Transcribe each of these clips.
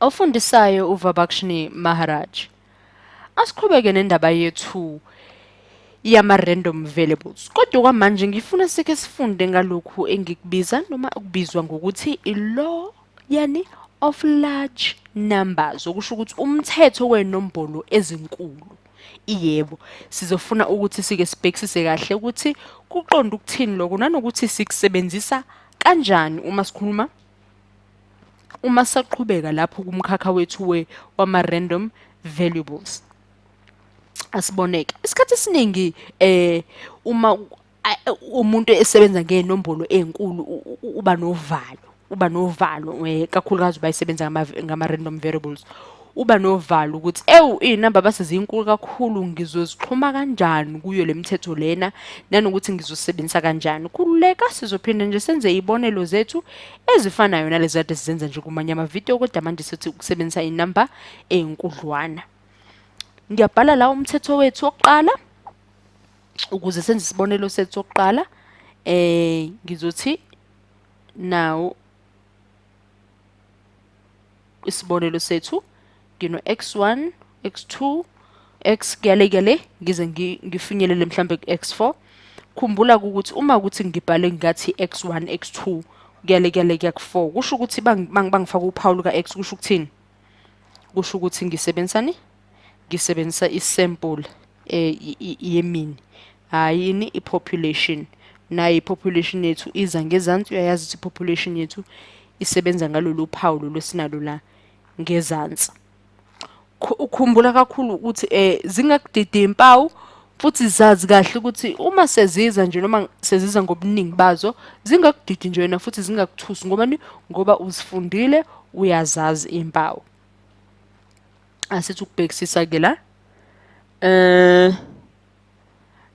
Ofundisayo uVabakshini Maharaj. Asiqhubeke nendaba yethu yama-random variables. Kodwa kwamanje ngifuna sike sifunde ngalokhu engikubiza noma okubizwa ngokuthi i-law yani of large numbers, okusho ukuthi umthetho wenombolo ezinkulu. Yebo, sizofuna ukuthi sike sibhekisise kahle ukuthi kuqonda ukuthini lokho nanokuthi sikusebenzisa kanjani uma sikhuluma uma saqhubeka lapho kumkhakha wethu wama-random variables. Asiboneke isikhathi esiningi uma umuntu esebenza ngenombolo enkulu uba novalo, kakhulukazi uba esebenza ngama-random variables, uba novalo ukuthi ewu iy'namba base zinkulu kakhulu, ngizozixhuma kanjani kuyo le mithetho lena, nanokuthi ngizosebenzisa kanjani. Khululeka, sizophinda nje senze iy'bonelo zethu ezifanayo nalezi kade sizenza nje kumanye amavidiyo, kodwa manje sithi ukusebenzisa inamba enkudlwana. Ngiyabhala la umthetho wethu wokuqala ukuze senze isibonelo sethu sokuqala. Ngizothi nawo isibonelo sethu ngino x1, x2, x kuyale kuyale ngize ngifinyelele mhlambe ku-x4. Khumbula ukuthi uma ukuthi ngibhale ngathi x1, x2 kuyale kuyale kuya ku-4, kusho ukuthi bangifaka uphawu luka x, kusho ukuthini? Kusho ukuthi ngisebenzisani? Ngisebenzisa i-sample yemini, hhayi ini i-population. Nayo i-population yethu iza ngezansi, uyayazi ukuthi i-population yethu isebenza ngalolu phawu lolu esinalo la ngezansi. Ukhumbula kakhulu ukuthi zingakudidi impawu, futhi zazi kahle ukuthi uma seziza nje noma seziza ngobuningi bazo zingakudidi nje wena, futhi zingakuthusi. Ngobani? Ngoba uzifundile, uyazazi impawu. Asithi ukubhekisisa ke la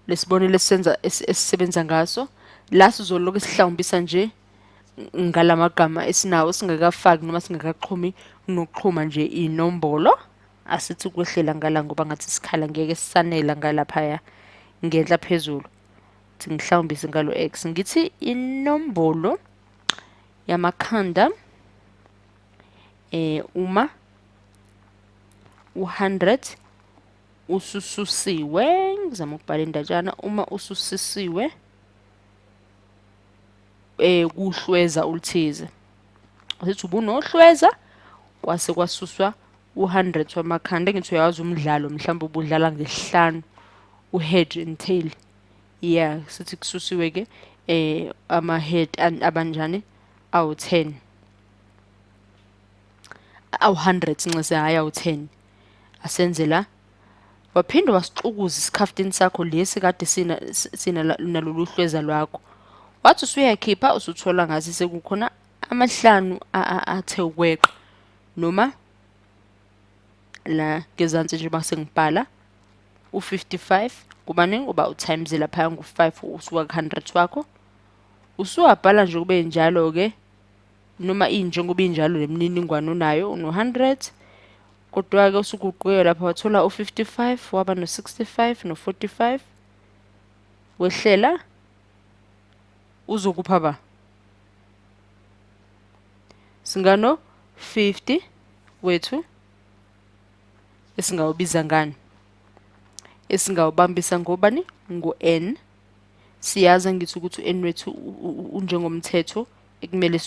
lesibonelo esisenza esisebenza ngaso la, sizoloku sihlawumbisa nje ngalamagama esinawo singakafaki noma singakaxhumi nokuxhuma nje inombolo. Asithi ukwehlela ngala ngoba ngathi isikhala ngeke sisanela ngalaphaya ngenhla phezulu. Thi ngihlawumbise ngalo x, ngithi inombolo yamakhanda uma u-100 usususiwe, ngizama ukubhala indatshana, uma ususisiwe kuhlweza oluthize, sithi ubunohlweza kwase kwasuswa u-100 wamakhanda. Ngithi uyawazi umdlalo mhlawumbe ubudlala ngesihlanu, u-head and tail. Yeah, sithi kususiwe ke ama-head abanjani awu-10, awu-100, ncese hhayi awu-10. Asenze la, waphinde wasixukuza isikhaftini sakho lesi kade sina nalolu hlweza lwakho, wathi usuyakhipha usuthola ngathi sekukhona amahlanu athe ukweqa, noma la ngezansi nje mase ngibhala u-55 kubani, ngoba u-times laphaya ngu-5 usuka ku-100 wakho. Usuwabhala nje kube njalo-ke, noma injengoba injalo lemininingwane onayo, uno-100, kodwa-ke usuguquke lapha wathola u-55, waba no-65 no-45, wehlela uzokupha ba singano 50 wethu esingawubiza ngani, esingawubambisa ngobani? Ngo-n. Siyazi ngithi ukuthi u-n wethu unjengomthetho ekumele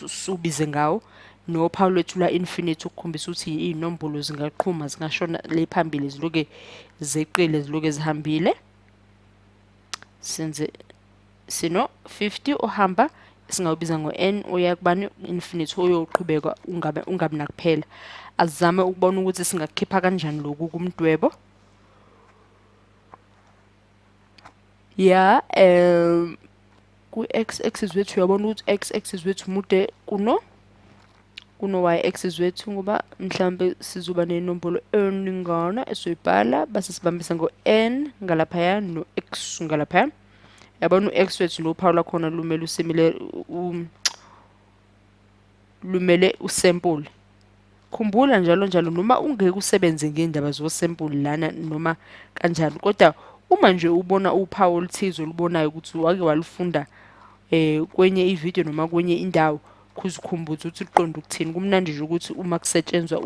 siwubize ngawo, nophawu lwethu lwa infinity ukukhombisa ukuthi iy'nombolo zingaqhuma zingashona le phambili, ziloke zeqile, ziloke zihambile. Senze sino 50 ohamba singawubiza ngo-n uya kubani? Infinity, uyoqhubeka ungabi nakuphela. Azame ukubona ukuthi singakukhipha kanjani lokhu kumdwebo. Ya, ku-x axis wethu uyabona ukuthi x axis wethu mude kuno y axis wethu, ngoba mhlambe sizoba nenombolo eningana esoyibhala base sibambisa ngo-n ngalaphaya no-x ngalaphaya. Yabona u-x wethu lo phawu lwakhona lumele usimile, lumele usample. Khumbula njalo njalo, noma ungeke usebenze ngendaba zosample lana noma kanjani, kodwa uma nje ubona uphawu oluthize olubonayo ukuthi wake walufunda kwenye ividiyo noma kwenye indawo, Kuzikhumbuza ukuthi liqonde ukuthini. Kumnandi nje ukuthi uma kusetshenzwa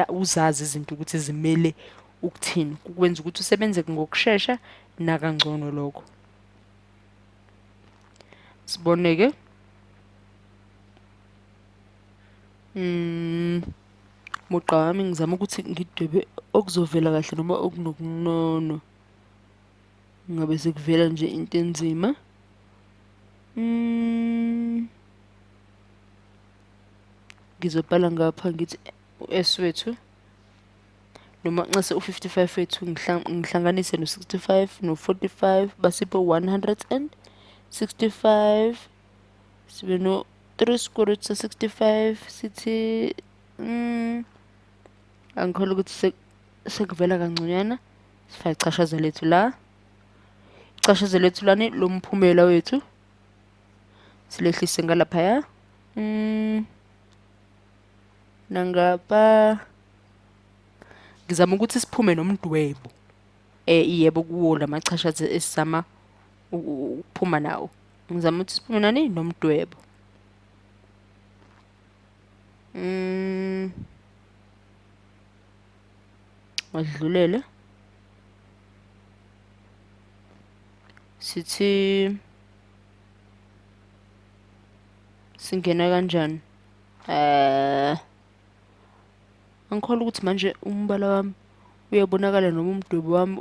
uzazi izinto ukuthi zimele ukuthini. Kukwenza ukuthi usebenze ngokushesha nakangcono lokho. Sibone-ke. Mugqa wami ngizama ukuthi ngidwebe okuzovela kahle noma okunobunono. Ngabe sekuvela nje into enzima. Ngizobhala ngapha ngithi u-S wethu noma nxese u-55 wethu ngihlanganise no-65 no-45 basiphe 165, sibe no-3 square root 65 sithi angikholwa ukuthi sekuvela kangconywana. Sifake ichashaza lethu la, ichashaza lethu lani lomphumela wethu silehlise ngalaphaya nangapha. Ngizama ukuthi siphume nomdwebo yebo kuwo lamachashaza esizama ukuphuma nawo. Ngizama ukuthi siphume nani nomdwebo. Wadlulele sithi singena kanjani? Angikholwa ukuthi manje umbala wami uyabonakala noma umdwebo wami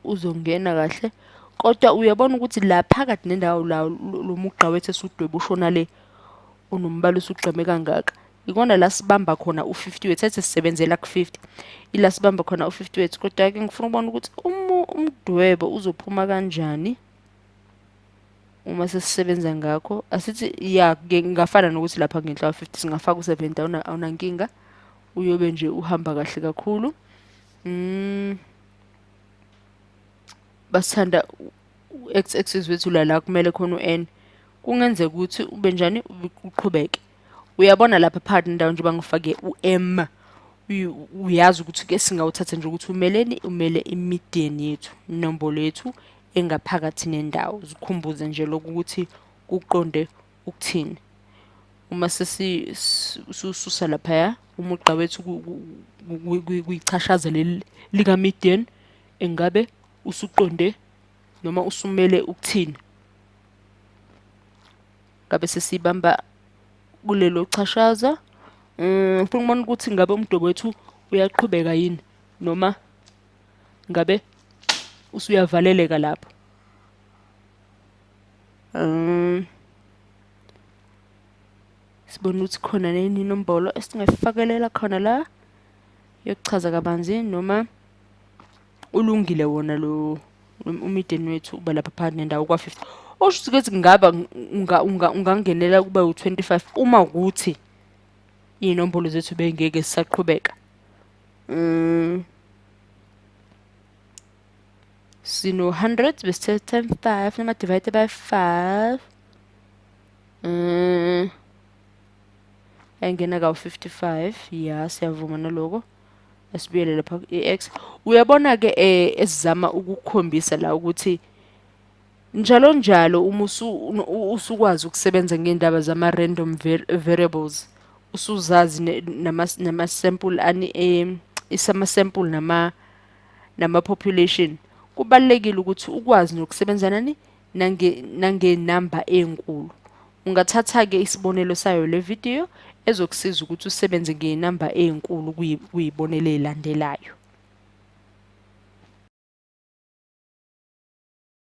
uzongena kahle, kodwa uyabona ukuthi la phakathi nendawo la lo mugqa wethu esudweba ushona le unombala usugqeme kangaka, ikona la sibamba khona u-50 wethu. Ethi sisebenzela ku-50, ila sibamba khona u-50 wethu. Kodwa-ke ngifuna ukubona ukuthi umdwebo uzophuma kanjani uma sesisebenza ngakho. Asithi ya ngingafana nokuthi lapha ngenhla kwa-50 singafaka u-70, awunankinga, uyobe nje uhamba kahle kakhulu. Basithanda u-x axis wethu la kumele khona u-n, kungenzeka ukuthi ube njani uqhubeke. Uyabona lapha phakathi nendawo njengoba ngifake u-m, uyazi ukuthi ke singawuthatha nje ukuthi umeleni, umele i-median yethu, inombolo yethu engaphakathi nendawo. Zikhumbuze nje lokhu ukuthi kuqonde ukuthini. Uma sesisusa laphaya umugqa wethu kuyichashaza leli lika-median, engabe usuqonde noma usumele ukuthini. Ngabe sesibamba kulelo chashaza. Ngifuna ukubona ukuthi ngabe umdwebo wethu uyaqhubeka yini noma ngabe usuyavaleleka lapho. Sibone ukuthi khona neni inombolo esingayifakelela khona la yokuchaza kabanzi noma ulungile wona lo umideni wethu uba lapha phakathi nendawo kwa-50. Osho ukuthi ngaba ungangenela kuba u-25 uma ukuthi iy'nombolo zethu bengeke sisaqhubeka. Sino 100 besithe times 5 noma divided by 5. Ayingena kawu-55. Ya, siyavuma naloko. Asibuyele lapha i-x. Uyabona-ke esizama ukukhombisa la ukuthi njalo njalo uma usukwazi ukusebenza ngendaba zama-random variables, usuzazi nama-sample ani isama-sample nama-population, kubalulekile ukuthi ukwazi nokusebenza nani nangenamba enkulu. Ungathatha-ke isibonelo sayo le video ezokusiza ukuthi usebenze ngenamba enkulu kuyibonelo ezilandelayo.